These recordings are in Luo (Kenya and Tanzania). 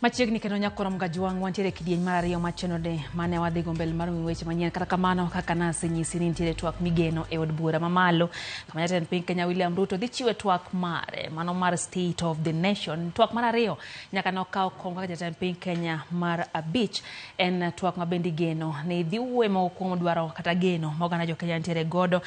Machiegni kendo nyakoro Mgajwang' wantiere e kidieny mar ariyo mar chenro ni mane wadhi go mbele mar weche manyien. Kata kamano kaka nasenyisi ni nitiere twak migeno e od bura mamalo kama jatend piny Kenya William Ruto dhi chiwe twak mare mano mar State of the Nation. Twak mar ariyo nyaka nokaw kom kaka jatend piny Kenya mar abich en twak ma bende igeno ni dhi wuoye moko kuom dwaro kata geno ma oganda jo Kenya nitiere godo.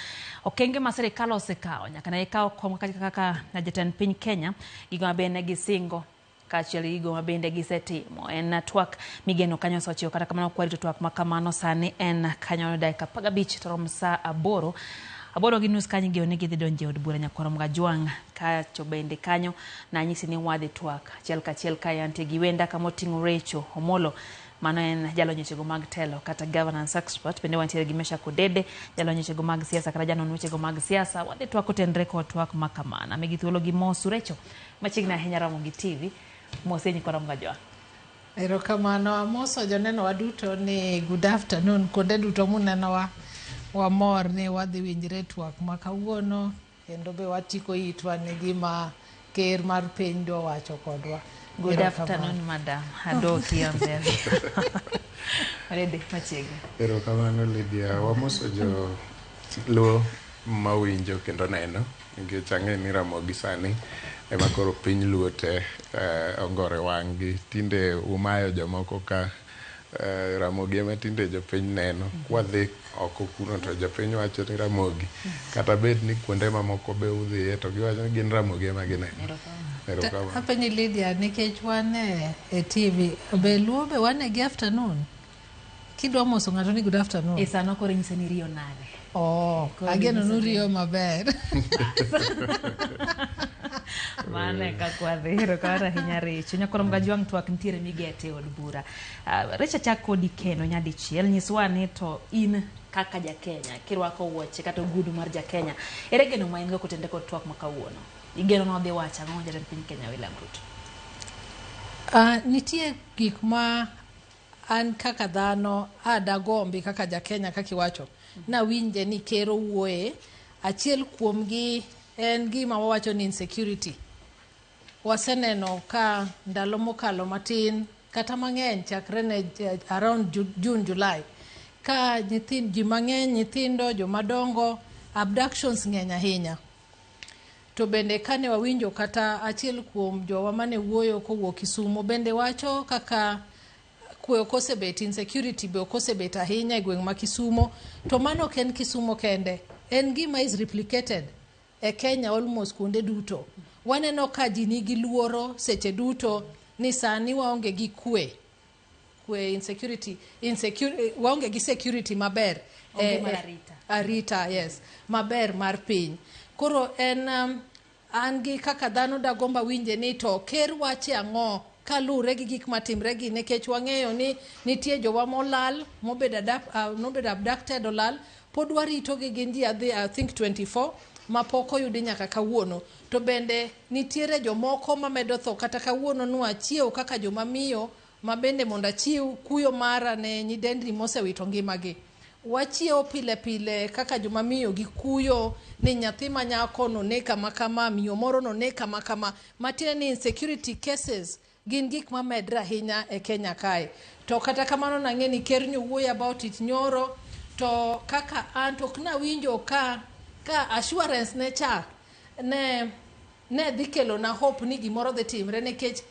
Okenge ma sirikal osekawo nyaka ne gikaw kom kaka jatend piny Kenya, gigo ma bende gisingo kaachiel gi gigo ma bende gisetimo. En twak migeno kanyo sa ochiko, kata kamano kwarito twak ma kamano sani en kanyo dakika 15 to rom sa 8. 8:30 kanyo igeno ni gidhi donjo e od bura nyakwar Mgajwang'. Kacho bende kanyo nanyisi ni wadhi twak achiel kachiel kae antie gi wenda kama oting'o Recho Omolo, mano en jalony wechego mag telo kata governance expert. Bende wantiere gi Meshack Odede, jalony wechego mag siasa kata janon wechego mag siasa. Wadhi twak kotenre kod twak ma kamano. Amigi thuolo gi mos Recho machiegni ahinya Ramogi TV. Mose nyikwa Ramogi Ajwang'. Erokamano, amoso joneno waduto ni good afternoon kuonde duto munenowa. Wamor ni wadhi winjre twak ma kawuono kendo be wachiko itwa ne gima ker mar piny dwa wacho kodwa. Good afternoon madam. Adoki on there. Odede machiegni. Erokamano Lydia, wamoso jo luo mawinjo kendo neno nikech ang'e ni Ramogi sani ema koro piny luo te ongore wang'gi. Tinde umayo jomoko ka Ramogi ema tinde jopiny neno. Kwadhi oko kuno to jopiny wacho ni Ramogi. Kata bed ni kuonde mamoko be udhiye to giwacho ni gin Ramogi ema gineno. Erokamano. Apenji Lydia, nikech wan e TV, be luo be wan e gi afternoon? Kidwa moso ng'ato ni good afternoon. E sano koro inyise ni riyo nade? Oh, ageno nuriyo maber. Mano e kaka wadhi. Erokamano ahinya Recho. Nyakwar Mgajwang' twak nitiere migete e od bura. Recho achak kodi kendo nyadichiel. Nyiswa ni to in kaka ja Kenya, kirwako wuoche kata ogudu mar ja Kenya, ere geno ma in go kotenre kod twak ma kawuono? Igeno ni odhi wacho ang'o jatend piny Kenya William Ruto? Nitie gik ma an kaka dhano adagombi kaka ja Kenya kaka iwacho nawinje ni ker owuoye. Achiel kuomgi en gima wawacho ni insecurity. Waseneno ka ndalo mokalo matin kata mang'eny chakre ne around June, July ka nyithind ji mang'eny, nyithindo, jomadongo, abductions ng'eny ahinya. To bende kane wawinjo kata achiel kuom jowa mane wuoyo kowuok Kisumo bende wacho kaka kwe ok osebet, insecurity be ok osebet ahinya e gweng' ma Kisumo. To mano ok en Kisumo kende, en gima is replicated e Kenya almost kuonde duto. Waneno ka ji nigi luoro seche duto ni sani waonge gi kwe, kwe insecurity, insecure, waonge gi security maber. Onge mar arita. Arita, yes, maber mar piny. Koro en an gi kaka dhano dagomba winje ni to ker wache ang'o kaluwre gi gik matimre gi, nikech wang'eyo ni nitie jowa molal mobedo nobedo abducted olal, pod warito gi, gin ji adhi I think 24 mapok oyudi nyaka kawuono. To bende nitiere jomoko mamedo tho kata kawuono nwachiew kaka joma miyo ma bende mondo achiw kuyo mara ne nyidendni mosewito ngimagi. Wachiewo pile pile kaka joma miyo gi kuyo ni nyathi ma nyako noneg kama kama, miyo moro noneg kama kama. Matiende ni insecurity cases gin gik mamedre ahinya e Kenya kae. To kata kamano nang'e ni ker nyowuoyo about it nyoro, to kaka an to ok nawinjo ka assurance ne cha ne dhi kelo na hope ni gimoro dhi timre, nikech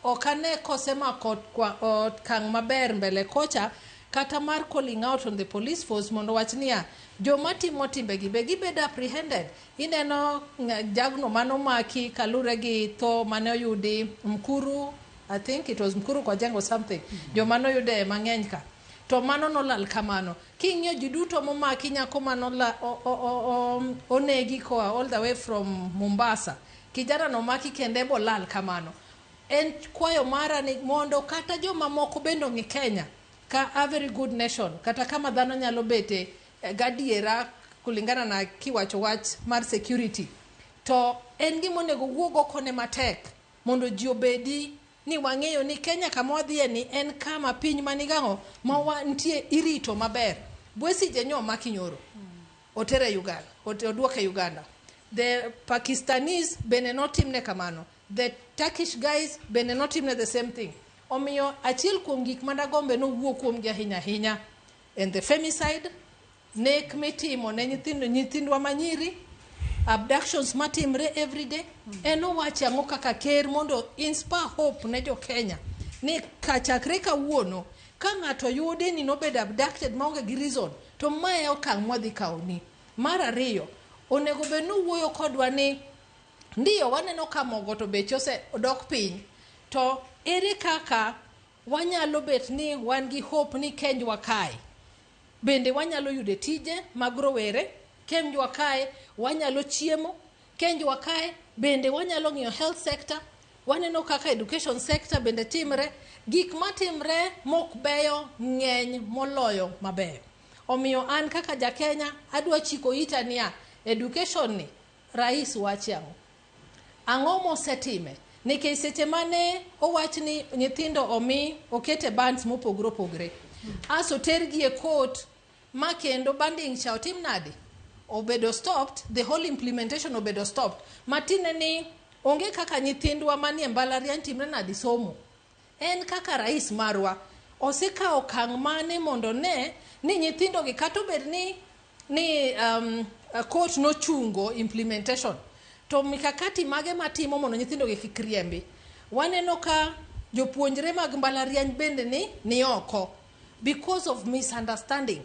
ok ane kosemako okang' maber mbele kocha kata mar calling out on the police force mondo wach niya joma timo timbegi be gibedo apprehended. Ineno jagno manomaki kalure gi tho mane oyudi Mkuru, I think it was Mkuru kwa Jengo something, joma noyude mang'eny ka to mano nolal kamano. King'iyo ji duto momaki, nyako manola onegi koa all the way from Mombasa, kijana nomaki kende bolal kamano. En kwayo mara ni mondo kata joma moko bende ong'i Kenya ka a very good nation, kata kama dhano nyalo bete gadiera kulingana na kiwacho wach mar security. To en gima onego wuog oko ne matek mondo ji obedi ni wang'eyo ni Kenya kama wadhiye ni en kama piny manigang'o ma wantie irito maber. Besigye nyo omaki nyoro, otere Uganda, oduoke Uganda. The Pakistanis bende notimne kamano. The Turkish guys bende notimne the same thing. Omiyo achiel kuom gik madagombe nowuo kuomgi ahinya ahinya en the femicide, nek mitimo ne nyithindo nyithindwa manyiri, abductions matimre everyday. En owacho ang'o kaka ker mondo inspire hope ne jo Kenya ni kachakre kawuono ka ng'ato yudi ni nobedo abducted maonge gi reason to mae okang' mwadhi kawoni. Mar ariyo, onego bed ni owuoyo kodwa ni ndiyo waneno ka mogo to beche osedok piny to ere kaka wanyalo bet ni wan gi hope ni kenjwa kae bende wanyalo yude tije mag rowere, kenjwa kae wanyalo chiemo, kenjwa kae bende wanyalo ng'iyo health sector, waneno kaka education sector bende timre. Gik matimre mok beyo ng'eny moloyo mabeyo. Omiyo an kaka ja Kenya adwa chiko ita niya, education ni rais wache ang'o? Ang'o mosetime? Nikech seche mane owach ni nyithindo omi okete bands mopogore opogore, aso tergi e court ma kendo banding cha otim nade? Obedo stopped, the whole implementation obedo stopped. Matine ni onge kaka nyithindwa manie mbalariany timre nade somo. En kaka rais marwa osekawo okang' mane mondo ne ni nyithindo gi kata obed ni court nochungo implementation to mikakati mage matimo mondo nyithindo gi kik riembi. Waneno ka jopuonjre mag mbalariany bende ni oko because of misunderstanding.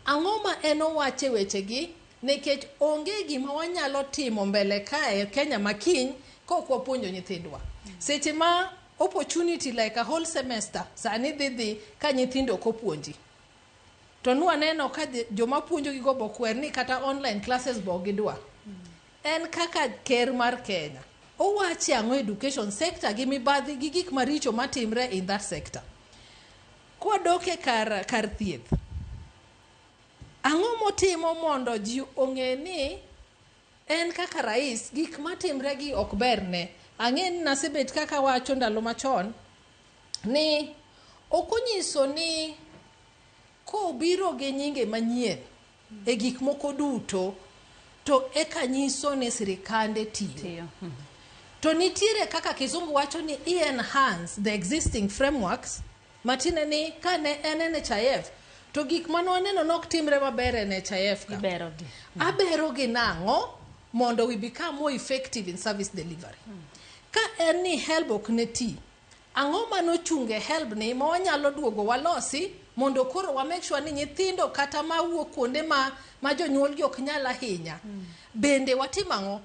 Ang'o ma en owache wechegi? Nikech onge gima wanyalo timo mbele kae Kenya makiny kok wapuonjo nyithindwa. Seche ma opportunity like a whole semester sani dhi ka nyithindo ok opuonji. To nwaneno ka joma puonjogi go bokwer ni kata online classes bo gidwa. En kaka ker mar Kenya, owache ang'o education sector gi mibadhi gi gik maricho matimre in that sector. Kwadok e kar thieth, ang'o motimo mondo ji ong'e ni en kaka rais gik matimre gi ok berne. Ang'e ni nasebet kaka wacho ndalo machon ni ok onyiso ni kobiro gi nyinge manyien e gik moko duto to eka nyiso ni sirikande tiyo. Tiyo. To nitiere kaka kizungu wacho ni i-enhance the existing frameworks, matiende ni kane en NHIF to gik mane waneno nok timre maber e NHIF ka. Iberogi. Aberogi nang'o mondo we become more effective in service delivery. Ka en ni HELB ok ne ti, ang'o manochunge HELB ni ma wanyalo duogo walosi mondo koro wa make sure ni nyithindo kata mawuok kuonde ma jonyuolgi ok nyal ahinya bende watim ang'o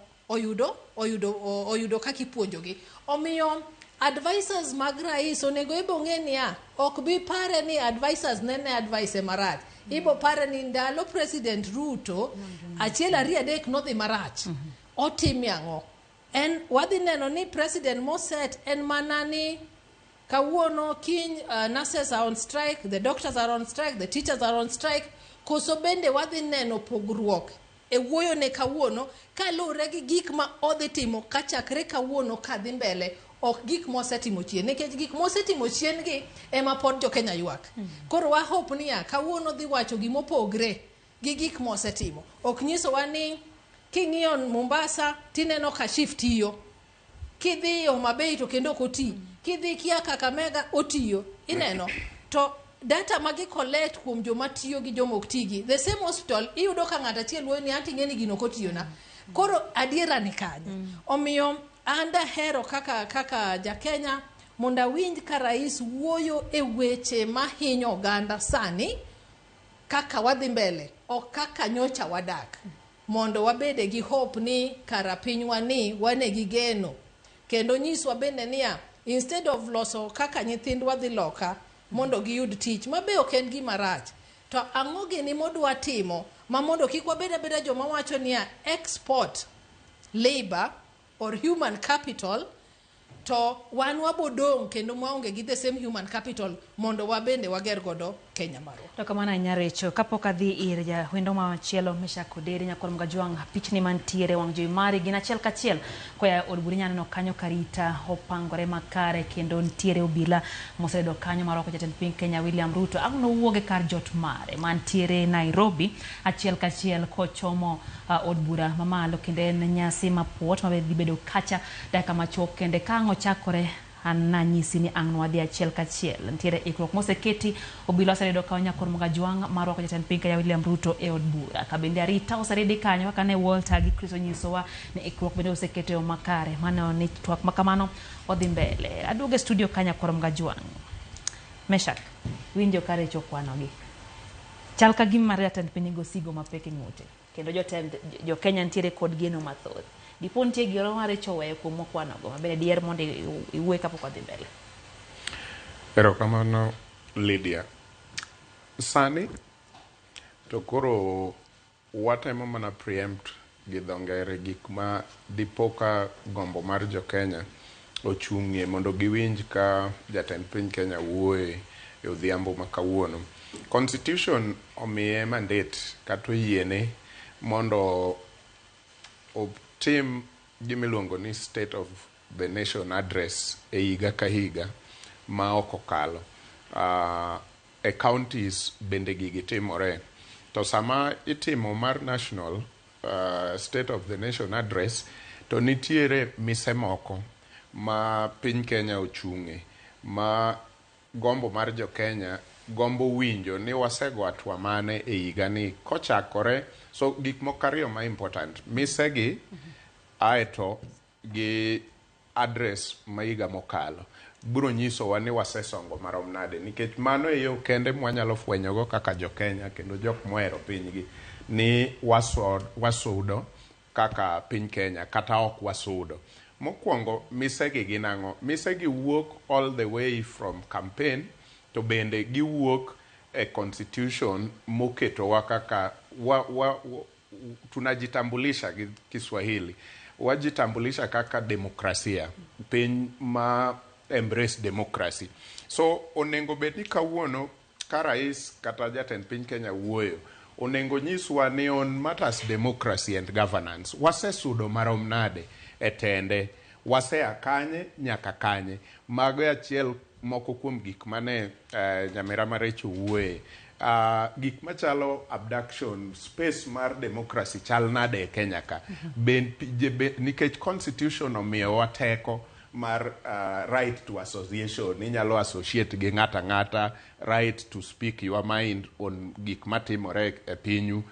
oyudo kaka ipuonjogi. Omiyo advisors mag rais onego ibo ng'e niya ok bi pare ni advisors nene advice marach, ibo pare ni ndalo President Ruto achiel ariyo adek nodhi marach, otimi ang'o? En wadhi neno ni president moset en mana ni kawuono kiny nurses are on strike, the doctors are on strike, the teachers are on strike, koso bende wadhi neno pogruok e wuoyo ne kawuono kaluwore gi gik ma odhi timo kachakre kawuono kadhi mbele, ok gik mosetimo chien, nikech gik mosetimo chien gi ema pod jo Kenya ywak. Koro wa hope niya kawuono dhi wacho gimopogre gi gik mosetimo. Ok nyisowa ni king'iyo Mombasa tineno ka SHIF tiyo, kidhi Homa Bay to kendo ok oti, kidhi kia Kakamega otiyo, ineno to data ma gi collect kuom joma tiyo gi joma ok tigi the same hospital, iyudo ka ng'ato achiel wuoyo ni anti ing'e ni gino ok otiyona. Koro adiera ni kanye? Omiyo an dahero kaka ja Kenya mondo awinj ka rais wuoyo e weche mahinyo oganda sani kaka wadhi mbele, ok kaka nyocha wadak, mondo wabede gi hope ni kara pinywa ni wane gi geno. Kendo nyiswa bende niya instead of loso kaka nyithindwa dhi loka mondo giyud tich mabe ok en gima rach, to ang'o gini modwa timo ma mondo kik wabed abeda joma wacho niya export labor or human capital to wan wabodong' kendo maonge gi the same human capital mondo wabende wager godo Kenya marwa. To kamano ahinya Recho, kapok adhi ir jawendo machielo Meshak Oderi nyakwar Mgajwang', pichni mantiere wang' jowi mari gin achiel kachiel koa e od bura. Inyalo neno kanyo karita opangore makare kendo nitiere obila mosebedo kanyo marwako jatend piny Kenya William Ruto. Ang' nowuog e kar jot mare mantiere Nairobi achiel kachiel kochomo od bura mamalo, kendo en nyasi mapuot mabe dhi bedo kacha dakika machuok kende ka ang' ochakore. An nanyisi ni ang' nwadhi achiel kachiel. Nitiere ikruok moseketi, obila oseriedo kaw Nyakor Mogajwang' mar rwako jatend piny Kenya William Ruto e od bura. Ka bende arita oseriedi kanyo kaka ne Walter gi Chris onyisowa ni ikruok bende oseket e yo makare. Mano ni twak ma kamano odhi mbele. Aduogo e studio ka Nyakor Mogajwang'. Meshak, winjo ka Recho kwanogi. Chal ka gima jatend piny go sigo mapek e ng'ute. Kendo jotend jo Kenya nitiere kod geno mathoth. Dipo nitie gimoro ma Recho oweyo kuom mokwanogo ma bende diher mondo iwuoye kapok wadhi mbele. Erokamano Lydia. Sani to koro watemo mana preempt gi dho ngere gik ma dipo ka gombo mar jo Kenya ochung'ie mondo giwinj ka jatend piny Kenya wuoye e odhiambo ma kawuono. Constitution omiye mandate kata oyiene mondo otim gimiluongo ni State of the Nation Address e higa ka higa ma ok okalo. E counties bende gigi timore. To sama itimo mar national State of the Nation Address to nitiere mise moko ma piny Kenya ochung'e ma gombo mar jo Kenya gombo winjo ni wasego hatua mane e higa ni kochakore. So gik moko ariyo ma important mise gi aeto gi address ma higa mokalo biro nyisowa ni wasesongo marom nade, nikech mano e yo kende mwanyalo fwenyogo kaka jo Kenya kendo jok mohero pinygi ni wasudo kaka piny Kenya kata ok wasudo. Mokwongo, mise gi gin ang'o? Mise gi wuok all the way from campaign to bende giwuok e constitution moketowa kaka wa tunajitambulisha gi Kiswahili, wajitambulisha kaka demokrasia, piny ma embrace democracy. So onego bed ni kawuono ka rais kata jatend piny Kenya wuoyo, onego nyiswa ni on matters democracy and governance wasesudo marom nade e tende, wasea kanye nyaka kanye. Mago e achiel moko kuom gik mane nyamera Marecho wuoye. Gik machalo abduction, space mar democracy chal nade e Kenya ka? Ben, be, nikech constitution omiyowa teko mar right to association, inyalo associate gi ng'ato ang'ata, right to speak your mind on gik matimore e pinyu.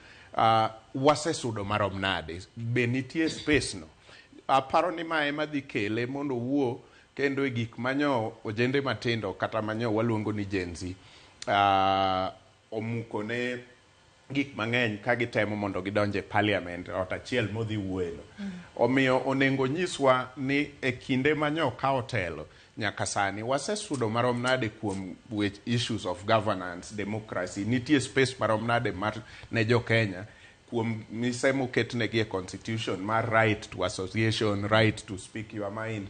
Wasesudo marom nade? Be nitie space no? Aparo ni mae ema dhi kele mondo owuo kendo e gik manyo ojende matindo kata manyo waluongo ni Gen Z omuko ne gik mang'eny ka gitemo mondo gidonj e parliament ot achiel modhi wuoyeno. Omiyo onego nyiswa ni e kinde manyo okawo telo nyaka sani wasesudo marom nade kuom wech issues of governance, democracy, nitie space marom nade mar ne jo Kenya kuom mise moketnegi e constitution mar right to association, right to speak your mind,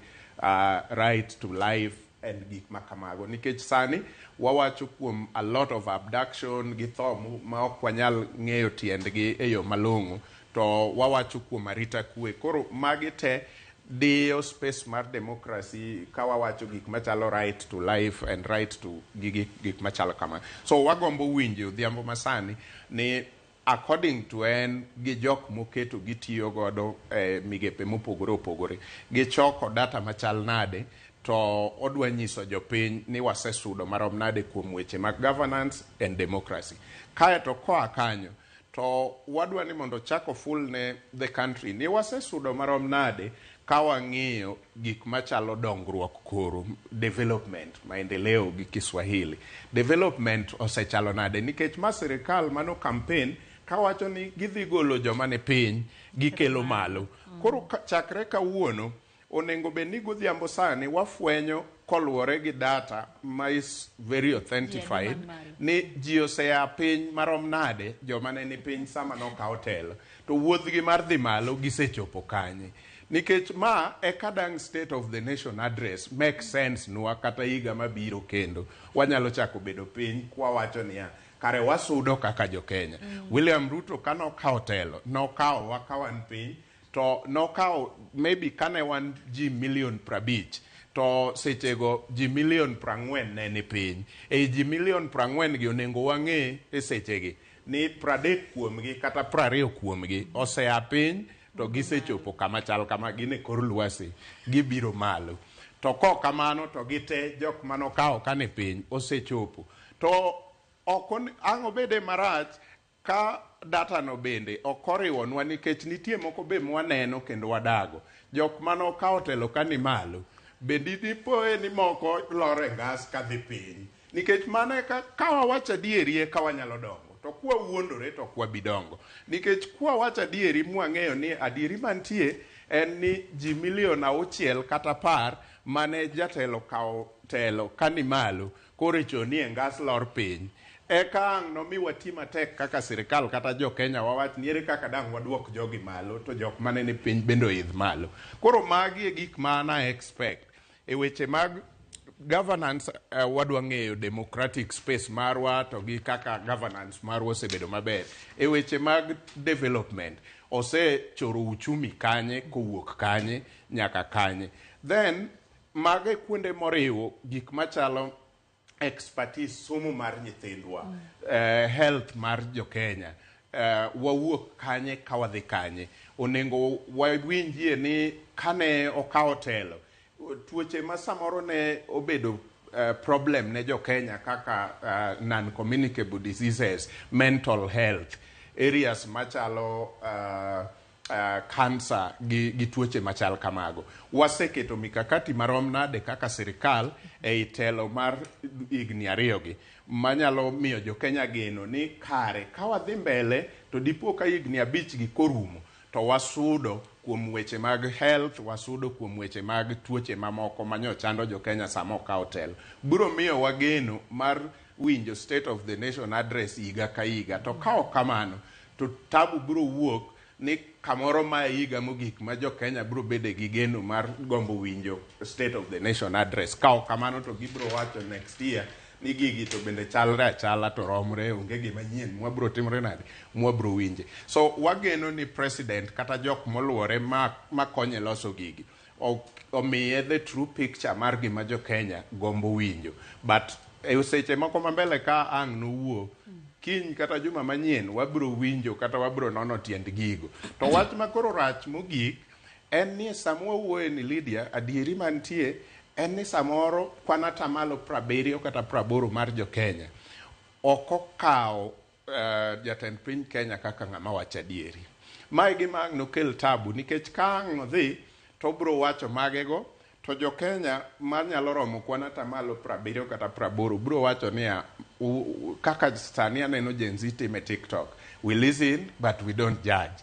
right to life and gik ma kamago. Nikech sani wawacho kuom a lot of abduction gi tho ma ok wanyal ng'eyo tiendgi e yo malong'o, to wawacho kuom arita kwe. Koro magi te diyo space mar democracy ka wawacho gik machalo right to life and right to gi gik machalo kama. So wagombo winjo odhiambo masani ni according to en gi jok moketo gitiyo godo e migepe mopogore opogore, gichoko data machal nade, to odwa nyiso jopiny ni wasesudo marom nade kuom weche mag governance and democracy. Kaeto koa kanyo to wadwa ni mondo ochak oful ne the country ni wasesudo marom nade ka wang'iyo gik machalo dongruok, koro development, maendeleo gi Kiswahili. Development osechalo nade? Nikech ma sirikal mano campaign kawacho ni gidhi golo joma ni piny gikelo malo. Koro chakre kawuono onego bed ni godhiambo sani wafwenyo koluwore gi data ma is very authentified ni ji osea piny marom nade, joma ne ni piny sama nokawo telo to wuodhgi mar dhi malo gisechopo kanye. Nikech ma eka dang State of the Nation Address make sense nwa kata higa mabiro kendo wanyalo chako bedo piny kwawacho niya kare wasudo kaka jo Kenya. William Ruto kanokawo telo nokawowa ka wan piny, to nokawo maybe kane wan ji milion 50, to sechego ji milion 40 ne ni piny. Ei ji milion 40 gi onego wang'e e sechegi ni 30 kuomgi kata 20 kuomgi osea piny to gisechopo kama chal kama, gin e kor lwasi gibiro malo. To kok kamano to gite jok manokawo kane piny osechopo. To ok ang' obede marach ka data no bende ok oriwonwa, nikech nitie moko be mwaneno kendo wadago. Jok manokawo telo ka ni malo bende dipoe ni moko lor e ngas kadhi piny, nikech mano eka ka wawacho adieri eka wanyalo dongo, to kwawuondore to ok wabi dongo. Nikech kwawacho adieri mwang'eyo ni adieri mantie en ni ji milion 6 kata 10 mane jatelo kawo telo ka ni malo koro ichoni e ngas lor piny, eka ang' nomi wati matek kaka sirikal kata jo Kenya wawach ni ere kaka dang' waduok jogi malo to jok mane ni piny bende oidh malo. Koro magi e gik ma an a expect e weche mag governance. Wadwa ng'eyo democratic space marwa to gi kaka governance marwa osebedo maber e weche mag development, osechoro uchumi kanye, kowuok kanye nyaka kanye. Then mago e kuonde moriwo gik machalo expertise, somo mar nyithindwa, health mar jo Kenya, wawuok kanye ka wadhi kanye. Onego wawinjie ni kane okawo telo, tuoche ma samoro ne obedo problem ne jo Kenya kaka non-communicable diseases, mental health areas machalo cancer gi tuoche machal kamago, waseketo mikakati marom nade kaka sirikal ei telo mar higni ariyogi manyalo miyo jo Kenya geno ni kare ka wadhi mbele to dipo ka higni 5 gi korumo to wasudo kuom weche mag health, wasudo kuom weche mag tuoche mamoko manyo chando jo Kenya sama okawo telo. Biro miyo wageno mar winjo State of the Nation Address higa ka higa. To ka ok kamano to tabu biro wuok ni kamoro ma e higa mogik ma jo Kenya biro bede gi geno mar gombo winjo State of the Nation Address. Ka ok kamano to gibiro wacho next year ni gigi to bende chalre achala to romre, onge gima nyien mwabiro timre nade mwabiro winje. So wageno ni president kata jok moluore ma konye loso gigi omiye the true picture mar gima jo Kenya gombo winjo. But e seche moko ma mbele ka ang' nowuo kiny kata juma manyien, wabiro winjo kata wabiro nono tiend gigo. To wach ma koro rach mogik en ni sama wawuoye ni Lydia, adieri mantie en ni samoro kwan atamalo 70 kata 80 mar jo Kenya ok okawo jatend piny Kenya kaka ng'ama wacho adieri. Mae gima ang' nokel tabu, nikech ka ang' odhi to obiro wacho magego to jo Kenya manyalo romo kwan atamalo 70 kata 80 biro wacho niya, kaka sani aneno Gen Z time TikTok, "We listen but we don't judge."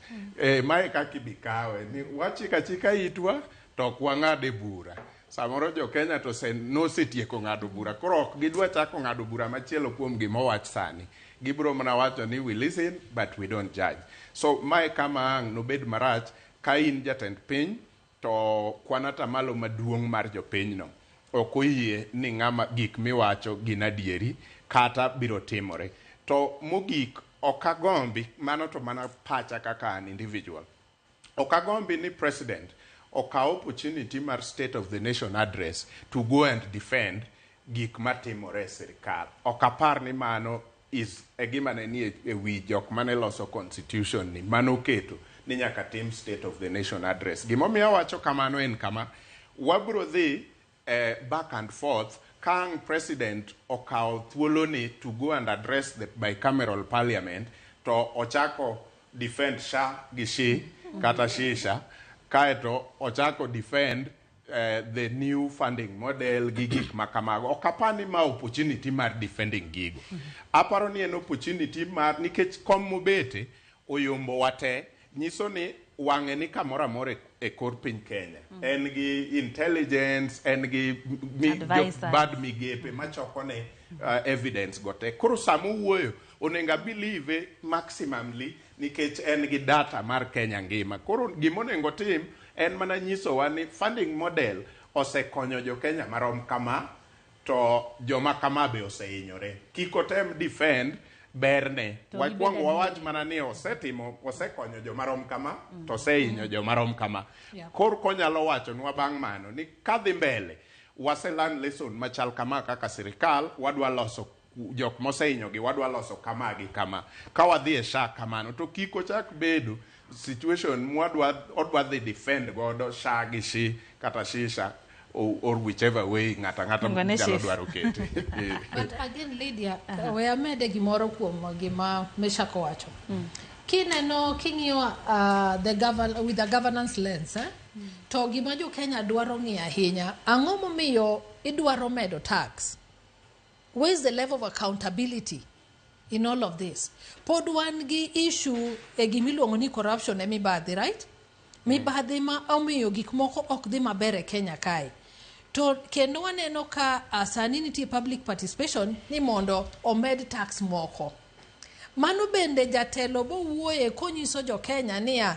Mae kaka ibi kawe ni wachiko achika itwa to ok wang'ade bura. Samoro jo Kenya to nosetieko ng'ado bura, koro ok gidwa chako ng'ado bura machielo kuom gima owach sani. Gibiro mana wacho ni we listen but we don't judge. So mae kama ang' nobed marach ka in jatend piny to kwan atamalo maduong' mar jopinyno ok oyie ni ng'ama gik miwacho gin adieri kata biro timore. To mogik, ok agombi mano, to mana pacha kaka an individual, ok agombi ni president okaw opportunity mar State of the Nation Address to go and defend gik matimore e sirikal. Ok apar ni mano is e gima ne nie e wi jok mane loso constitution ni manoketo ni nyaka tim State of the Nation Address. Gimomiyo awacho kamano en kama: wabro dhi back and forth ka ang' president okawo thuoloni to go and address the bicameral parliament to ochako defend SHA gi SHI kata shisha, kaeto ochako defend the new funding model gi gik ma kamago. Ok apar ni ma opportunity mar defending gigo. Aparo ni en opportunity mar, nikech kom mobete oyombo wate, nyiso ni wang'e ni kamoro amora e kor piny Kenya. En gi intelligence, en gi Advisors. Bad migepe machoko ne evidence go te. Koro sama owuoyo onego abelieve maximumly, nikech en gi data mar Kenya ngima. Koro gimonego tim en mana nyisowa ni funding model osekonyo jo Kenya marom kama, to joma kama be osehinyore. Kik otem defend berne. To gibed Wakwongo adier. wawach mana ni osetimo, osekonyo joma rom kama to osehinyo joma rom kama. Koro konyalo wachonwa bang' mano ni kadhi mbele wase learn lesson machal kama kaka sirikal wadwa loso jok mosehinyogi, wadwa loso kama gi kama ka wadhi e SHA kamano, to kik ochak bedo situation mwadwa odwa dhi defend godo SHA gi SHI kata shisha. or whichever way ng'ato ang'ata Iluongo ni nyalo SHIF. dwaro kete. But again, Lydia, we amede gimoro kuom gima Meshak owacho. Kineno king'iyo with the governance lens, eh? To gima jo Kenya dwaro ng'iyo ahinya, ang'o momiyo idwaro medo tax? Where is the level of accountability in all of this? Pod wan gi issue e gimiluongo ni corruption e mibadhi, right? Mibadhi ma omiyo gik moko ok dhi maber e Kenya kae. To kendo waneno ka sani nitie public participation ni mondo omed tax moko. Mano bende jatelo bowuoye konyiso jo Kenya niya,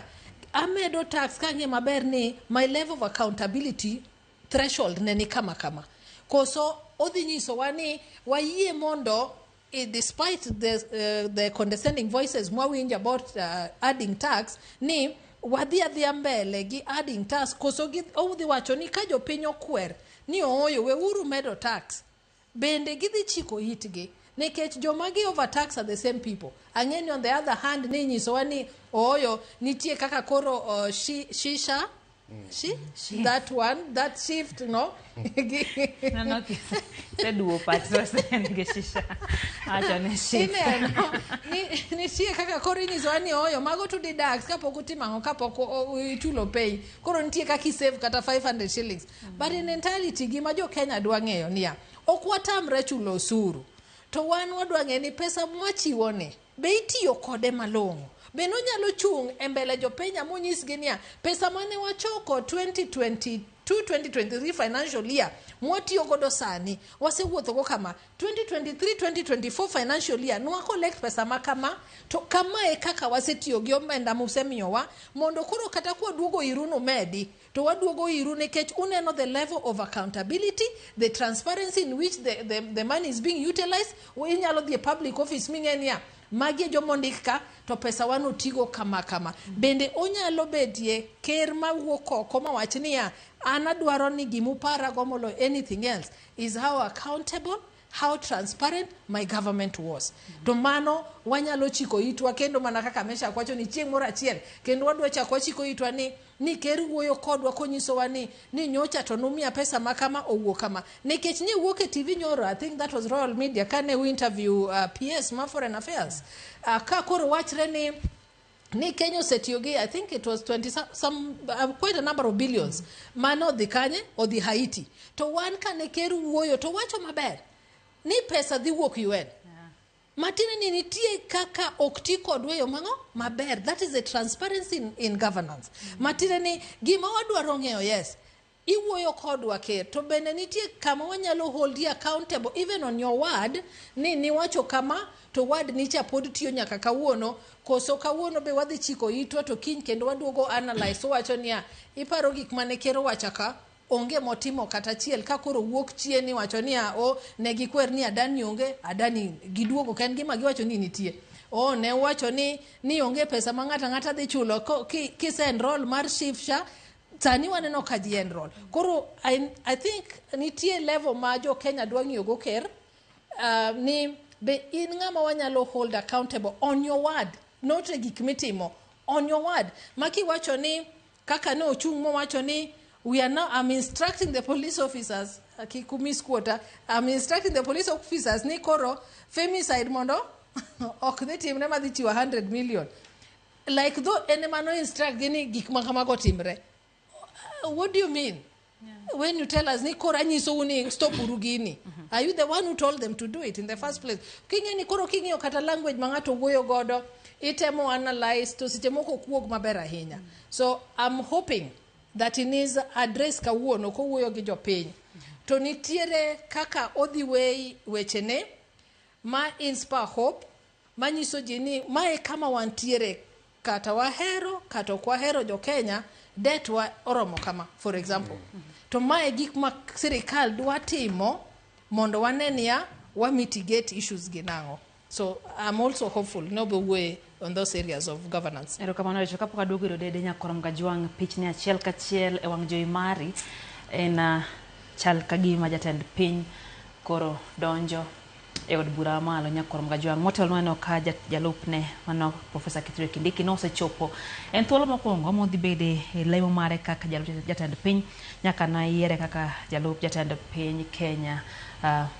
amedo tax kang'e maber ni my level of accountability threshold ne ni kama kama. Koso odhi nyisowa ni wayie mondo despite the condescending voices mwawinjo about adding tax, ni wadhi adhiya mbele gi adding tax. Koso odhi wacho ni ka jopiny okwer ni ooyo, weuru medo tax, bende gidhi chiko itgi, nikech joma gi overtax are the same people. Ang'e ni on the other hand ni nyisowa ni ooyo, nitie kaka koro shisha She? That one, that shift, no? No, kiseduo pach gi shisha. Acho ni shift. Ineno, nitie kaka koro inyisowa ni oyo, mago to deduct kapok utimo ang'o, kapok ichulo pay. Koro nitie kaka isave kata 500 shillings. But in entirety, gima jo Kenya dwa ng'eyo niya, ok watamre chulo osuru. To wan wadwa ng'eyo ni pesa mwachiwo ni, be itiyo kode malong'o? Be nonyalo chung' e mbele jopiny monyisgi niya, pesa mane wachoko 2022 2023 financial year mwatiyo godo sani wasewuotho go kama, 2023 2024 financial year nwa collect pesa ma kama, to kamae kaka wasetiyo gi omenda musemiyowa, mondo koro kata kwaduogo iru numedi to waduogo iru nikech uneno the level of accountability, the transparency in which the money is being utilized. Inyalo dhi e public office ming'e niya, magi e joma ondik ka to pesa wan otigo kama kama. Bende onyalo bedie ker mawuok oko mawach niya, an adwaro ni gimuparago moloyo anything else is how accountable, how transparent my government was. To mano wanyalo chiko itwa kendo, mana kaka Meshack wacho ni chieng' moro achiel kendo wadwa chako wachiko itwa ni ker wuoyo kodwa konyisowa ni nyocha to numiya pesa ma kama owuok kama, nikech nye wuok e TV nyoro. I think that was Royal Media kane u interview PS ma Foreign Affairs, ka koro wachre ni Kenya osetiyo gi, I think it was 20 some quite a number of billions mane odhi kanye, odhi Haiti. To wan kane ker wuoyo to wacho maber ni pesa dhi wuok UN, matiende ni nitie kaka ok ti kodwa e yo mang'o maber. That is a transparency in governance. Matiende ni gima wadwaro ng'eyo, yes, iwuoyo kodwa ker, to bende nitie kama wanyalo hold you accountable even on your word ni niwacho kama to word nicha pod tiyo nyaka kawuono? Koso kawuono be wadhi chiko itwa to kiny kendo waduogo analyse, wacho niya, iparo gik mane ker owacho ka, onge motimo kata achiel. Ka koro wuok chien iwacho niya, o ne gikwer ni Adani onge, Adani giduogo ka en gima giwacho ni nitie. O ne wacho ni onge pesa ma ng'ato ang'ata dhi chulo kise enroll mar SHIF cha, sani waneno ka ji enroll. Koro I think nitie level ma jo Kenya dwa ng'iyo go ker, ni be in ng'ama wanyalo hold accountable on your word, not e gik mitimo, on your word ma kiwacho ni kaka ne ochung' mowacho ni we are now, I'm instructing the police officers, kik umisquota, I'm instructing the police officers ni koro femicide mondo ok dhi timre madhi chiwo 100 million, like though en ema no instruct gi ni gik ma kamago timre. What do you mean when you tell us ni koro anyisou ni stop uru gini? Are you the one who told them to do it in the first place? King'e ni koro king'iyo kata language ma ng'ato wuoyo godo, itemo analyze to seche moko ok wuog maber ahinya. So I'm hoping that in his address kawuono kowuoyo gi jopiny to nitiere kaka odhi wei wechene ma inspire hope, manyiso ji ni mae kama wantiere, kata wahero kata ok wahero, jo Kenya, debt wa oromo kama, for example, to mae gik ma sirikal dwa timo mondo wane niya wa mitigate issues gi nang'o. So I'm also hopeful nobo wuoye on those areas of governance. Erokamano, Rachel. Kapok aduogo ir Odede Nyakorom Gajwang', pichni achiel kachiel e wang' jowi mari en chal ka gima jatend piny koro donjo. e od bura mamalo Nyakwar Mgajwang'. Motelo nwaneno ka jalupne mano Profesa Kithure Kindiki nosechopo en thuolo mokwongo modhi bede e lemo mare kaka jalup jatend piny nyaka nayiere kaka jalup jatend piny Kenya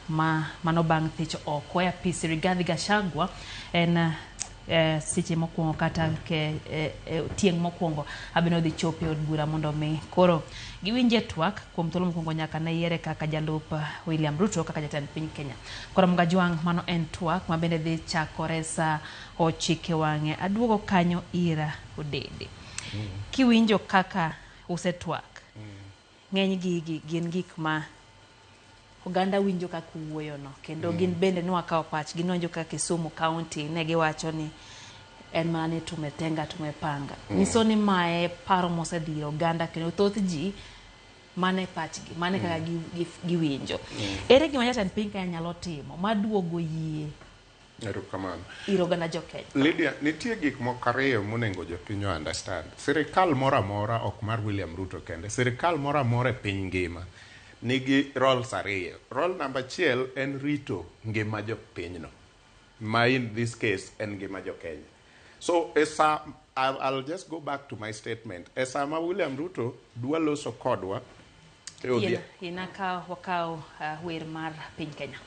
mano bang' thich oko e apis Rigathi Gachagua en seche mokwongo kata tieng' mokwongo abino dhi chopo e od bura mondo mi koro giwinje twak kuom thuolo mokwongo nyaka ne yiere kaka jalup William Ruto kaka jatend piny Kenya. Koro Mgajwang' mano en twak ma bende dhi chakore sa 9 wang'e. Aduogo kanyo ira Odede. Kiwinjo kaka usetwak, ng'eny gigi gin gik ma oganda winjo kaka uwuoyono kendo gin bende ne wakawo pachgi nowinjo kaka Kisumu County ne giwacho ni en mana ni tumetenga tumepanga. Nyiso ni mae paro mosedhiro oganda kendo thoth ji mane pachgi mane kaka giwinjo. Ere gima jatend piny Kenya nyalo timo maduogo yie Erokamano. ir oganda jo Kenya? Lydia, nitie gik moko ariyo monego jopiny o understand. Sirikal moro amora ok mar William Ruto kende, sirikal moro amora e piny ngima nigi roles ariyo. Role namba achiel en rito ngima jopinyno, ma in this case en ngima jo Kenya. So esa, I'll just go back to my statement. E sama William Ruto dwa loso kodwa e odhia Yien ka wakaw wer mar piny Kenya.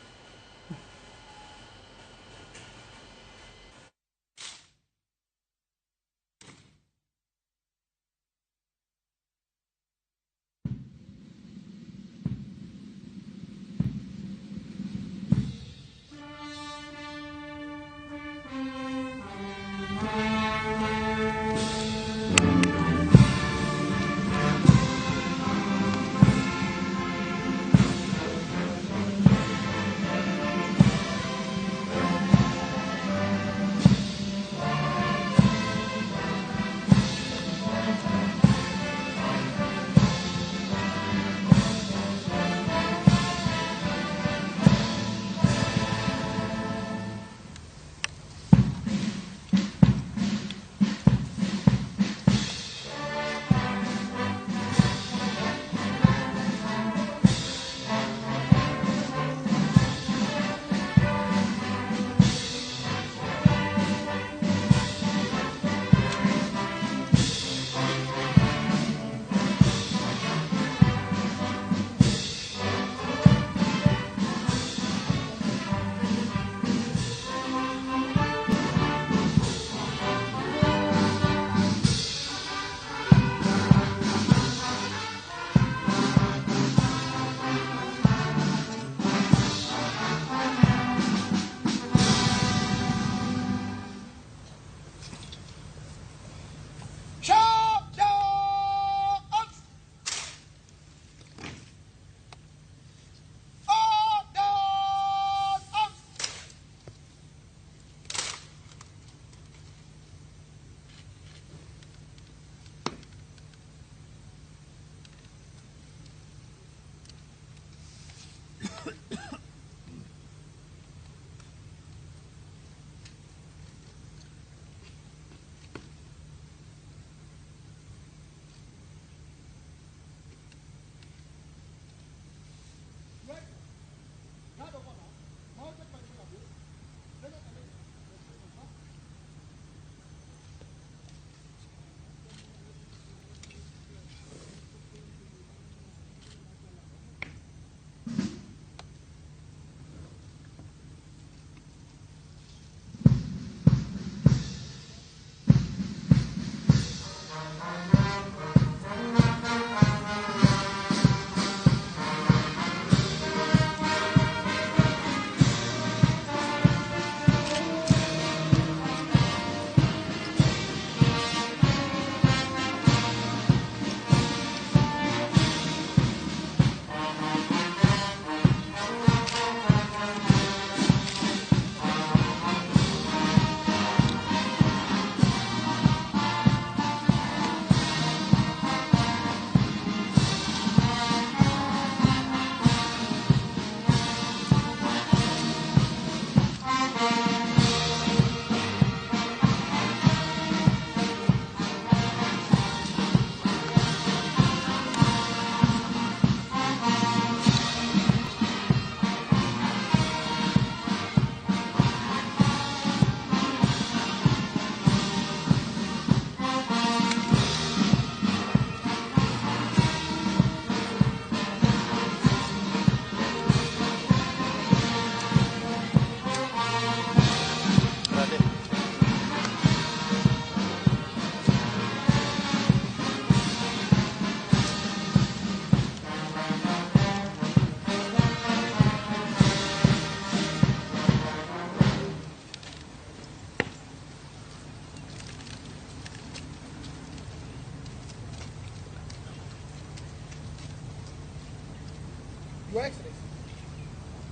Your Excellency,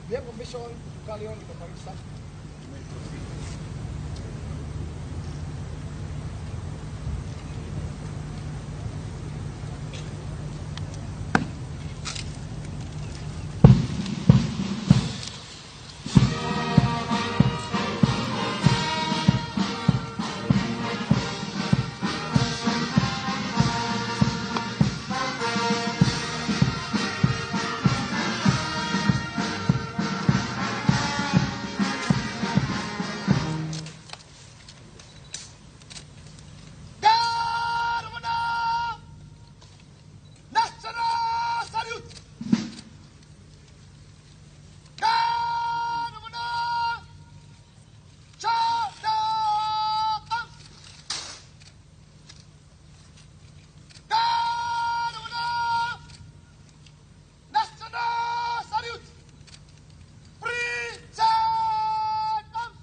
we have permission to carry on with the parade, sir. You may proceed. National salute! Guard of honor! Charge arms! Guard of honor! National salute! Present arms!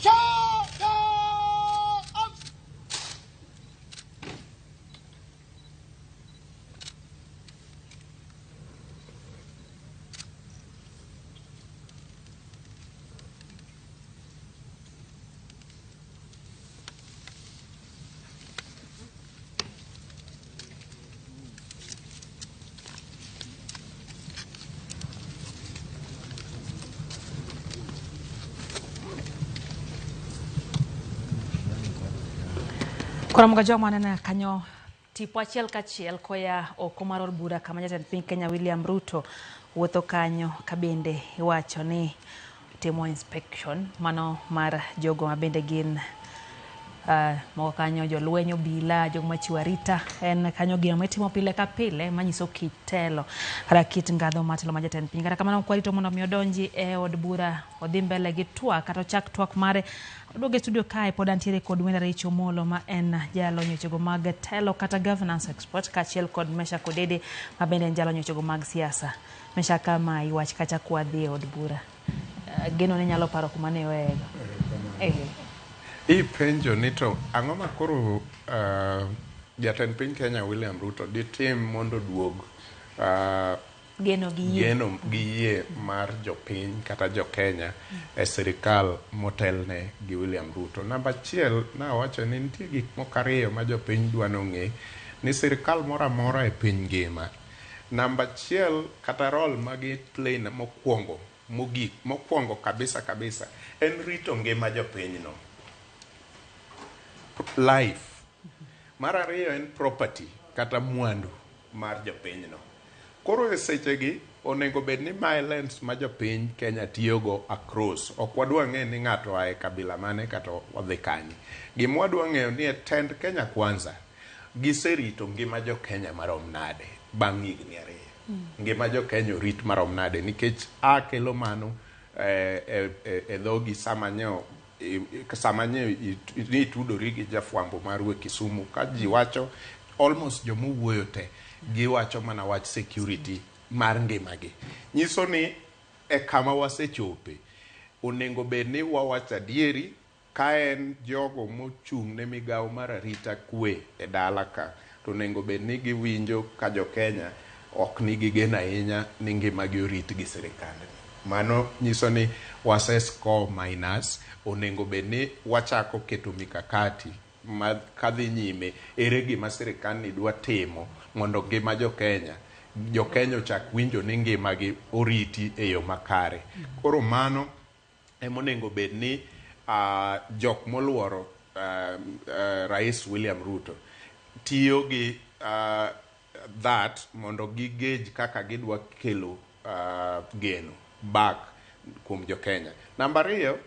Charge arms! Koro mga joma waneno kanyo tipo achiel kachiel koya oko mar od bura kama jatend piny Kenya William Ruto wuotho kanyo kabende iwacho ni timo inspection mano mar jogo mabende gin moko kanyo jolweny obila jogo machiwo arita en kanyo gino mitimo pile ka pile manyiso kit telo kata kit ngadho mar telo mar jatend piny. Kata kamano ok warito mondo mi odonji e od bura odhi mbele gi twak kata ochak twak mare. Oduogo e studio kae pod antiere kod Wenda Rich Omolo ma en jalony wechego mag telo kata governance expert kaachiel kod Meshack Odede ma bende en jalony wechego mag siasa. Meshack kama iwach kacha kwadhi e od bura. Geno ni nyalo paro kuma ne iweyego. Ipenjo ni to ang'o ma koro jatend piny Kenya William Ruto ditim mondo oduog geno gi yie. Geno gi yie mar jopiny kata jo Kenya e sirikal motelne gi William Ruto. Namba achiel nawacho ni nitie gik moko ariyo ma jopiny dwa nong'e ni sirikal moro amora e piny ngima. Namba achiel kata role ma gi play mokwongo mogik mokwongo kabisa kabisa en rito ngima jopinyno. Life. Mar ariyo en property kata mwandu mar jopinyno. Koro e sechegi onego bed ni mae lens ma jopiny Kenya tiyogo across. Ok wadwa ng'e ni ng'ato oa e kabila mane kata odhi kanye. Gima wadwa ng'eyo ni e tend Kenya Kwanza giserito ngima jo Kenya marom nade bang' higni ariyo. Ngima jo Kenya orit marom nade nikech a kelo mano e dhogi sama nyo ni itudori gi jafwambo maru e Kisumu ka ji wacho almost jomowuoyo te giwacho mana wach security mar ngimagi. Nyiso ni e kama wasechope onego bed ni wawacho adieri ka en jogo mochung' ne migawo mar arita kwe e dala ka to onego bed ni giwinjo ka jo Kenya ok nigi geno ahinya ni ngimagi orit gi sirikand. Mano nyiso ni wase score minus, onego bed ni wachako keto mikakati ma kadhi nyime ere gima sirikand ni dwa timo mondo ngima jo Kenya jo Kenya ochak winjo ni ngimagi oriti e yo makare. Koro mano emonego bed ni jok moluoro Rais William Ruto tiyo gi that mondo gigej kaka gidwa kelo geno back kuom jo-Kenya. Namba ariyo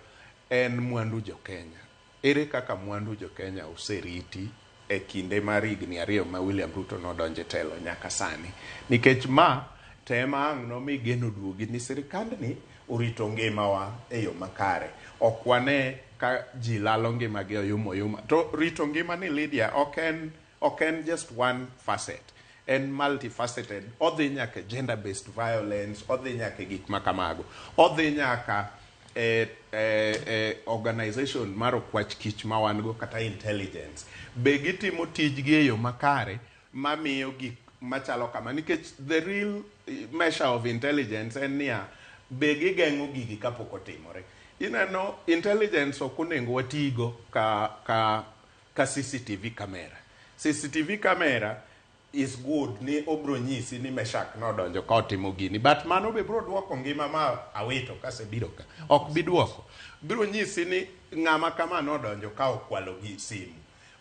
en mwandu jo-Kenya. Ere kaka mwandu jo-Kenya oseriti e kinde mar higni 2 ma William Ruto nodonjo e telo nyaka sani? Nikech ma to ema ang' nomi geno duogi ni sirikandni orito ngimawa e yo makare. Ok wane ka ji lalo ngimagi oyuma oyuma. To rito ngima ni Lydia ok en just one facet. En multifaceted. Odhi nyaka gender based violence, odhi nyaka e gik ma kamago. Odhi nyaka e organization mar okwach kich ma wan go kata intelligence. Be gitimo tijgi e yo makare mamiyo gik machalo kama nikech the real measure of intelligence en niya be gigeng'o gigi kapok otimore. Ineno intelligence ok onego watigo ka CCTV camera. CCTV camera is good ni obro nyisi ni Meshak nodonjo ka otimo gini, but mano be bro duoko ngima ma awito kasebiro ka ok bi duoko. Biro nyisi ni ng'ama kama nodonjo ka okwalo gi simu,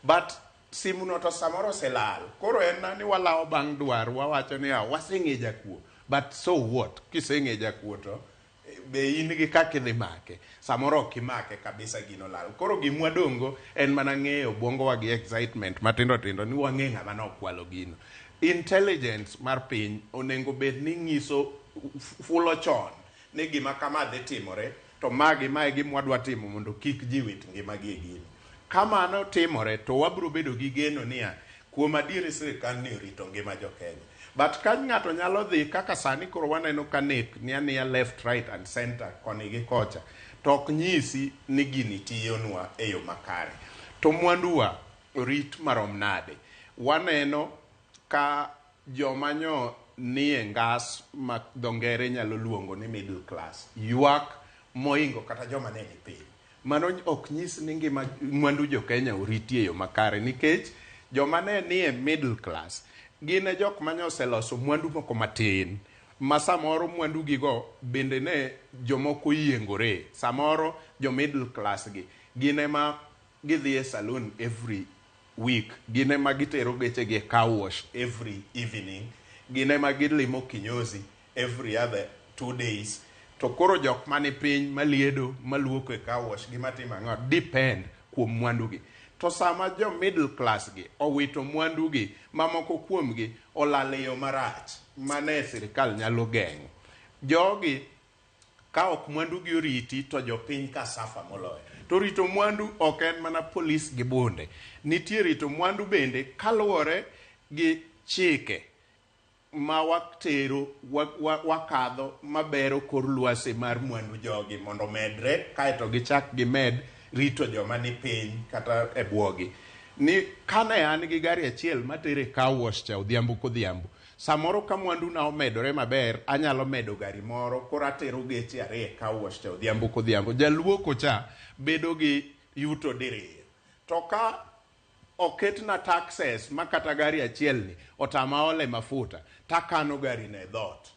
but simu no to samoro oselal. Koro en na ni walawo bang' dwar wawacho ni ah, waseng'e jakuo, but so what? Kiseng'e jakuo to be in gi kaka idhi make? Samoro ok imake kabisa, gino lal. Koro gimwadong'go en mana ng'eyo obwongowa gi excitement matindo tindo ni wang'e ng'ama nokwalo gino. Intelligence mar piny onego bed ni ng'iso fulo chon ni gima kama dhi timore, to magi mae gima wadwa timo mondo kik ji wit ngimagi e gino. Ka mano timore to wabiro bedo gi geno niya kuom adieri sirikal ni orito ngima jo-Kenya. But ka ng'ato nyalo dhi kaka sani koro waneno ka nek ni aniya left, right and center, koni gi kocha, to ok nyisi ni gini tiyonwa e yo makare. To mwanduwa orit marom nade? Waneno ka joma nyo nie ngas ma dho ngere nyalo luongo ni middle class ywak moingo kata joma ne ni piny. Mano ok nyis ni ngima mwandu jo-Kenya oriti e yo makare, nikech joma ne nie middle class gin e jok mane oseloso mwandu moko matin ma samoro mwandu gigo bende ne jomoko oyiengore. Samoro jo middle class gi gin ema gidhi e saloon every week, gin ema gitero gechegi e car wash every evening, gin ema gilimo kinyozi every other 2 days. To koro jok mani piny maliedo, maluoko e car wash gi matimo ang'o depend kuom mwandugi. To sama jo middle class gi owito mwandugi, mamoko kuomgi olal e yo marach mane sirikal nyalo geng'o, jogi ka ok mwandugi oriti to jopiny ka suffer moloyo. To rito mwandu ok en mana polis gi bunde. Nitie rito mwandu bende kaluwore gi chike ma watero wakadho mabero kor lwasi mar mwandu jogi mondo omedre, kaeto gichak gimed rito joma ni piny kata e bwogi. Ni kane an gi gari achiel matere car wash cha odhiambo kodhiambo, samoro ka mwanduna omedore maber anyalo medo gari moro, koro atero geche ariyo e car wash cha odhiambo kodhiambo. Jaluoko cha bedo gi yuto diriyo. To ka oketna taxes ma kata gari achiel ni otama ole mafuta, takano gari no e dhoot.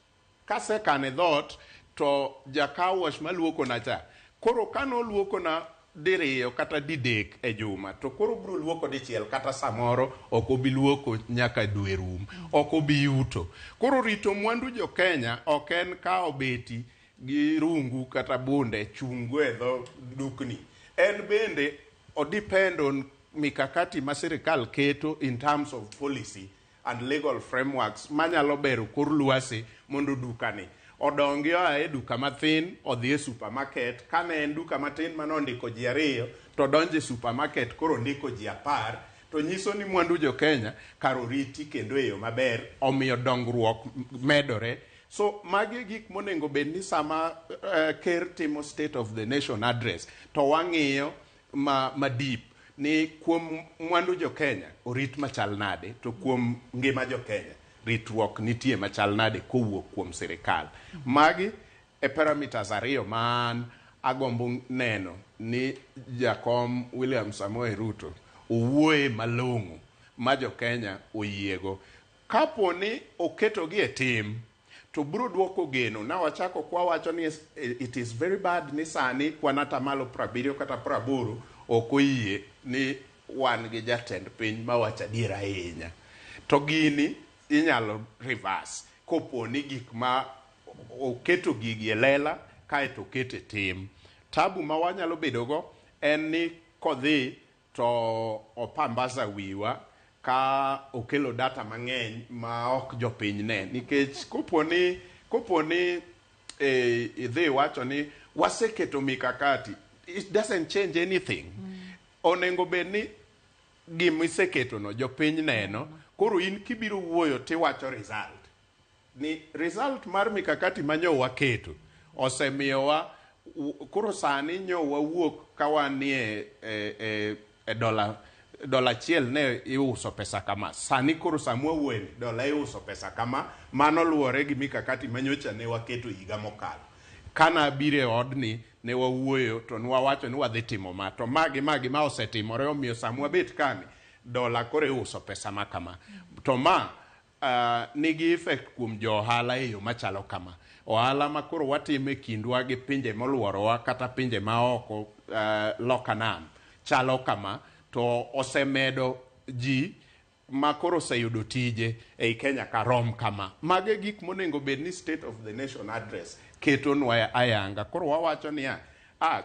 Kasekano e dhoot to ja car wash maluokona cha koro kanoluokona diriyo kata didek e juma, to koro biro luoko dichiel, kata samoro ok obi luoko nyaka dwe rum, ok obi yuto. Koro rito mwandu jo Kenya ok en kawo beti gi rungu kata bunde chungo e dho dukni. En bende o depend on mikakati ma sirikal keto in terms of policy and legal frameworks manyalo bero kor lwasi mondo dukani odongi oa e duka mathin odhi e supermarket. Kane en duka matin manondiko ji ariyo to donjo e supermarket koro ondiko ji 10, to nyiso ni mwandu jo Kenya kar oriti kendo e yo maber, omiyo dongruok medore. So magi e gik monego bed ni sama ker timo State of the Nation Address to wang'iyo ma deep ni kuom mwandu jo Kenya orit machal nade, to kuom ngima jo Kenya ritruok nitie machal nade kowuok kuom sirikal. Magi e parameters ariyo ma an agombo neno ni jakom William Samoei Ruto owuoye malong'o ma jo Kenya oyiego. Kapo ni oketogi e tim to biro duoko geno. Na wachako kwawacho ni it is very bad ni sani kwan atamalo 70 kata 80 ok oyie ni wan gi jatend piny mawacho adier ahinya. To gini Inyalo reverse kopo ni gik ma oketo gigi e lela kaeto oketo e tim. Tabu ma wanyalo bedogo en ni kodhi to opambaza wiwa ka okelo data mang'eny ma ok jopiny ne, nikech kopo ni idhi iwacho ni waseketo mikakati, it doesn't change anything. Onego bed ni gimiseketono jopiny neno. Koro in kibiro wuoyo tiwacho result, ni result mar mikakati manyo waketo osemiyowa koro sani nyo wawuok ka wanie e dola achiel ne iuso pesa kama, sani koro samwa wuoyeni dola iuso pesa kama. Mano luwore gi mikakati manyocha ne waketo higa mokalo. Kana abiro e odni ne wawuoyo to nwawacho ni wadhi timo ma, to magi magi ma osetimore, omiyo samwa bet kani dola koro iuso pesa ma kama. To ma nigi effect kuom jo ohala e yo machalo kama. Ohala ma koro watimo e kindwa gi pinje moluorowa kata pinje maoko, loka nam chalo kama, to osemedo ji ma koro oseyudo tije ei Kenya ka rom kama. Mago e gik monego bed ni State of the Nation Address ketonwa ayanga. Koro wawacho niya,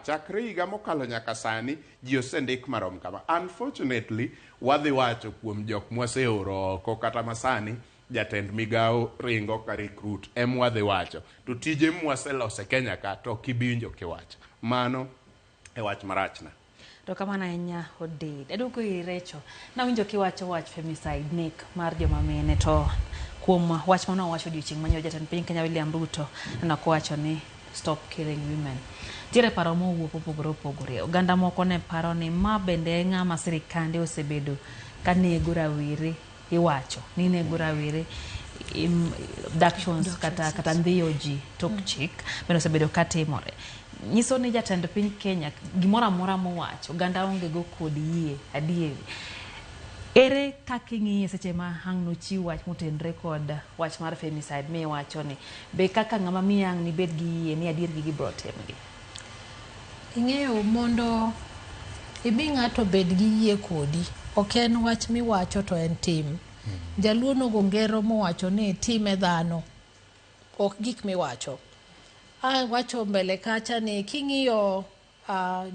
chakre higa mokalo nyaka sani ji osendik marom kama. Unfortunately, wadhi wacho kuom jok mwaseoro oko kata masani jatend migawo ringo ka recruit em wadhi wacho to tije mwaseloso e Kenya ka to ok ibi winjo kiwacho. Mano e wach marachna. To kamano ahinya, Odid. Aduogo ir Recho. Nawinjo kiwacho wach femicide, nek mar joma mine, to kuom wach mane owacho odiochieng' manyoro jatend piny Kenya William Ruto, neno kowacho ni "Stop killing women". Nitiere paro mowuok mopogore opogore. Oganda moko ne paro ni ma bende e ng'ama sirikande osebedo ka nego rawere, iwacho ni nego rawere, abductions kata ndhiyo ji tok chik bende osebedo ka timore. Nyiso ni jatend piny Kenya gimoro amora mowacho oganda onge go kod yie adieri. Ere kaka ing'iye seche ma ang' nochiw wach motenore kod wach mar femicide miwacho ni be kaka ng'ama miyo ang' nibed gi yie ni adier gigi biro timgi? Ing'eyo, mondo imi ng'ato bed gi yie kodi, ok en wach miwacho to en tim. Jaluo nogo ngero mowacho ni time dhano, ok gik miwacho. Awacho mbele kacha ni king'iyo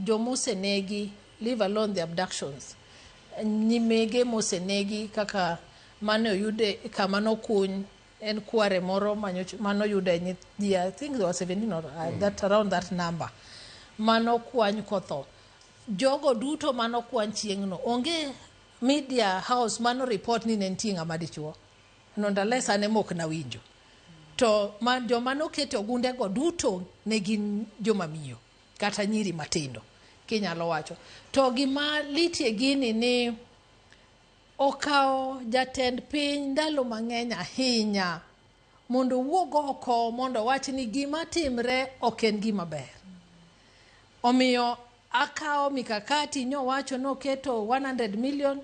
jomosenegi, leave alone the abductions, nyimege mosenegi kaka mane oyude kama nokuny en kware moro manoyude ji, I think there were 17 or that, around that number, manokwany kotho. Jogo duto manokwany chieng'no, onge media house mano report ni ne nitie ng'ama dichuo. Nonetheless, an ema ok nawinjo. To ma, joma noketo ogundego duto ne gin joma miyo kata nyiri matindo kinyalo wacho. To gima litie gini ni okawo jatend piny ndalo mang'eny ahinya mondo owuog oko mondo owach ni gima timre ok en gima ber. Omiyo akawo mikakati nyowacho noketo 100 million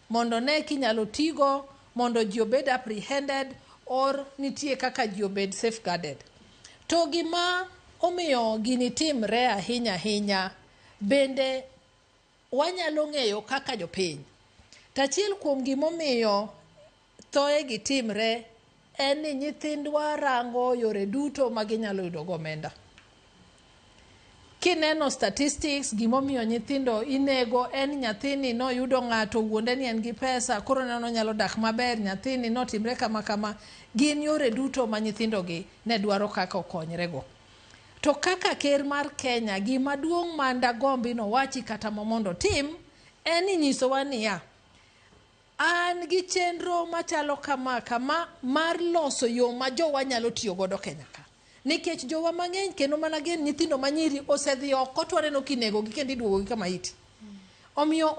mondo ne kinyalo tigo mondo ji obed apprehended or nitie kaka ji obed safeguarded. To gima omiyo gini timre ahinya ahinya bende wanyalo ng'eyo kaka jopiny. To achiel kuom gimomiyo thoe gi timre en ni nyithindwa rango yore duto ma ginyalo yudo go omenda. Kineno statistics, gimomiyo nyithindo inego en nyathini noyudo ng'ato wuonde ni en gi pesa, koro neno onyalo dak maber, nyathini notimre kama kama. Gin yore duto ma nyithindo gi ne dwaro kaka okonyre go. To kaka ker mar Kenya, gima duong' ma ndagombi nowachi kata mondo otim en ni nyisowa niya, an gi chenro machalo kama kama mar loso yo ma jowa nyalo tiyo godo Kenya ka. Nikech jowa mang'eny kendo mana gin nyithindo manyiri osedhi oko to waneno kinego gi kendo iduogo gi kama iti. Omiyo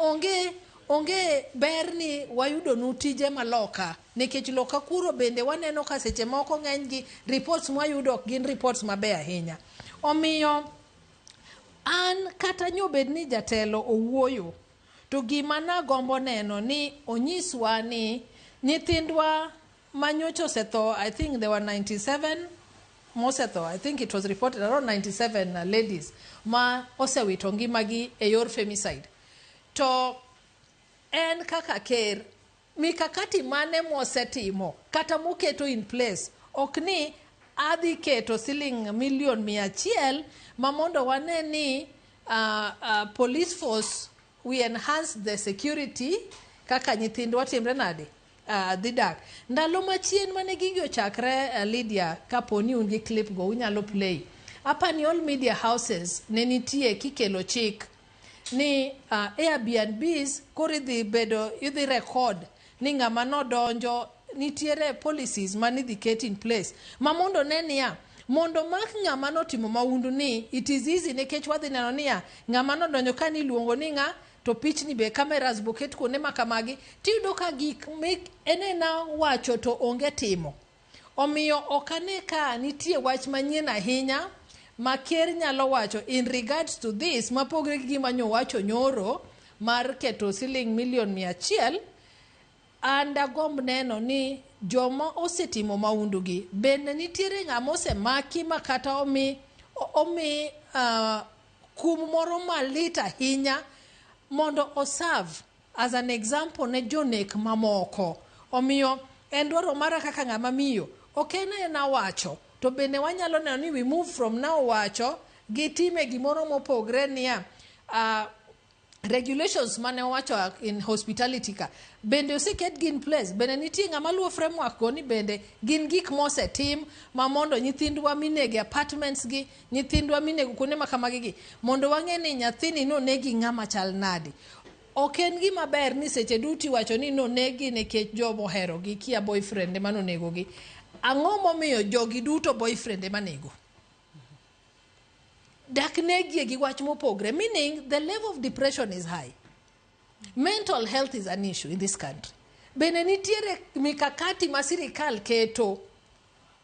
onge ber ni wayudonu tije maloka, nikech loka kuro bende waneno ka seche moko ng'eny gi reports mwayudo ok gin reports mabeyo ahinya. Omiyo an kata nyobed ni jatelo owuoyo, to gima nagombo neno ni onyiswa ni nyithindwa manyocha osetho, I think there were 97 mosetho, I think it was reported around 97 ladies ma osewito ngimagi e yor femicide. To en kaka ker Mikakati mane mosetimo kata moketo in place? Ok ni adhi keto siling milion 100 ma mondo wane ni police force, we enhance the security, kaka nyithindwa timre nade, dhi dak ndalo machien mane gigi ochakre. Lydia, kaponi un gi clip go unyalo play. Apani all media houses ne nitie kikelo chik ni Airbnbs koro idhi bedo, idhi record ni ng'ama nodonjo. Nitiere policies manidhi ket in place ma mondo ne niya mondo mak ng'ama notimo mahundu ni it is easy, nikech wadhi neno niya ng'ama nodonjo ka niluongo ni ng'a, to pichni be, cameras boket kuonde ma kamagi. Tiyudo ka gik en ena wacho to onge timo. Omiyo ok ane ka nitie wach manyien ahinya ma ker nyalo wacho in regards to this, mapogre gi gima nyowacho nyoro mar keto siling milion 100. An dagomb neno ni joma osetimo mahundu gi bende nitiere ng'ama osemaki ma kata omi kum moro malit ahinya mondo oserve as an example ne jonek mamoko. Omiyo en dwaro mara kaka ng'ama miyo, ok en ena wacho, to bende wanyalo neno ni we move from now wacho gi time gimoro mopogre niya regulations mane owacho in hospitality ka bende oseket gi in place. Bende nitie ng'ama luwo framework go, ni bende gin gik mosetim ma mondo nyithindwa minego e apartments gi, nyithindwa minego kuonde ma kamagi gi, mondo wang'e ni nyathini nonegi ng'ama chal nade. Ok en gima ber ni seche duto iwacho ni nonegi nikech jomoherogi, kia boyfriend ema nonegogi. Ang'o momiyo jogi duto boyfriend ema nego? Dak negie gi wach mopogre, meaning the level of depression is high, mental health is an issue in this country. Bende nitiere mikakati ma sirikal keto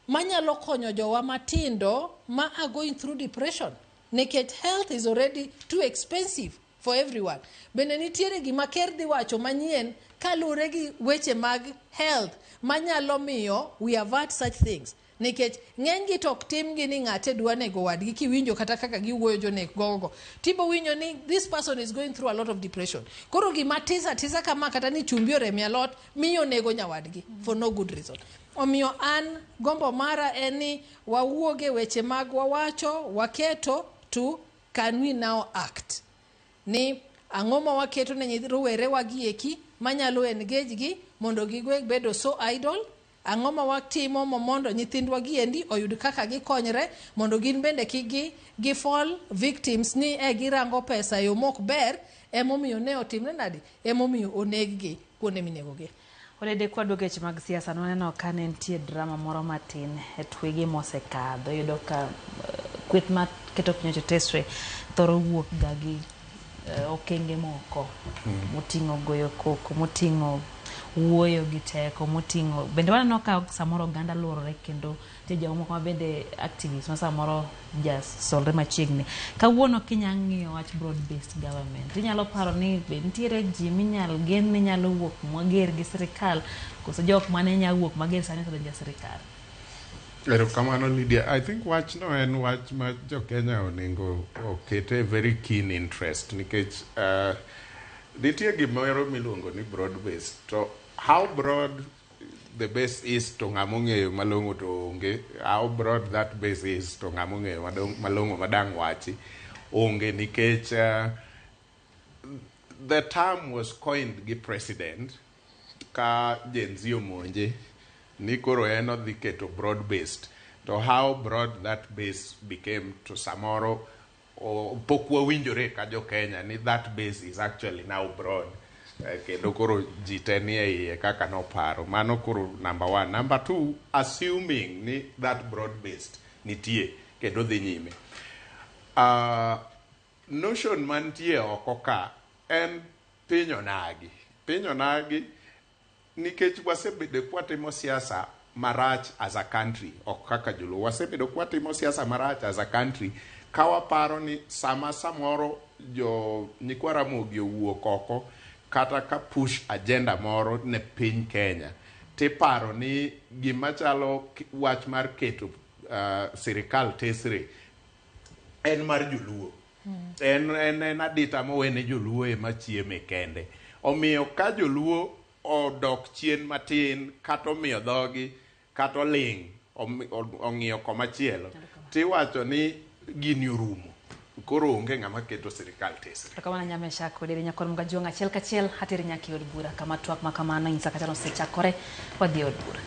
manyalo konyo jowa matindo ma are going through depression, nikech health is already too expensive for everyone? Bende nitiere gima ker dhi wacho manyien kaluwore gi weche mag health manyalo miyo we avert such things? Nikech ng'eny gi to ok timgi ni ng'ate dwa nego wadgi. Kiwinjo kata kaka giwuoyo, jonek gogo tibo winjo ni this person is going through a lot of depression. Koro gima tisa tisa kama, kata ni chumbi orem e alot, miyo nego nyawadgi for no good reason. Omiyo an gombo mara en ni wawuoge weche mag wawacho waketo to can we now act ni ang'o ma waketo ne rowere wagi eki manyalo engage gi mondo giwe bedo so idle. Ang'o ma watimo mondo nyithindwa giendi oyud kaka gikonyre mondo gin bende kik gi fall victims ni e girango pesa e yo mok ber, emomiyo ne otimre nadi, emomiyo oneg gi kuonde minegogi. Olede, kwaduogo weche mag siasa, nwaneno ka ne nitie drama moro matin e twege mosekadho. Iyudo ka kweth ma keto piny owacho tesre thoro wuok ga gi okenge moko moting'o goyo koko, moting'o wuoyo gi teko, moting'o bende waneno ka samoro oganda luorore, kendo nitie jomoko ma bende activists ma samoro jasolre machiegni. Kawuono kinya ng'iyo wach broad based government, inyalo paro ni be nitiere ji minyal gen ni nyalo wuok mager gi sirikal, koso jok mane nya wuok mager sani osedonjo e sirikal? Erokamano, Lydia. I think wachno en wach ma jo Kenya onego okete very keen interest, nikech nitie gimoro miluongo ni broad base, to how broad the base is to ng'ama ong'eyo malong'o to onge. How broad that base is to ng'ama ong'eyo malong'o madang' wachi onge, nikech the term was coined gi president ka Gen Z omonje ni koro en odhi keto broad based, to how broad that base became to samoro pok wawinjore ka jo Kenya ni that base is actually now broad. Kendo koro ji te nie iye kaka noparo. Mano koro number one. Number two, assuming ni that broad based nitie kendo dhi nyime, notion mantie oko ka en piny onagi, piny onagi, nikech wasebedo kwatimo siasa marach as a country, ok kaka joluo. Wasebedo kwatimo siasa marach as a country ka waparo ni sama samoro jo nyikwa Ramogi owuok oko kata ka push agenda moro ne piny Kenya, tiparo ni gima chalo wach mar keto sirikal tesre en mar joluo, en adita mowene joluo ema chieme kende. Omiyo ka joluo odok chien matin kata omiyo dhogi kata oling' ong'iyo komachielo tiwacho ni gini orumo koro onge ng'ama keto sirikal tesre. Erokamano Nyamesha Kodere Nyakwar Mugajuang' achiel kachiel ateri nyaka e od bura kama twak ma kamano nyisa kata osechakore wadhi e od bura.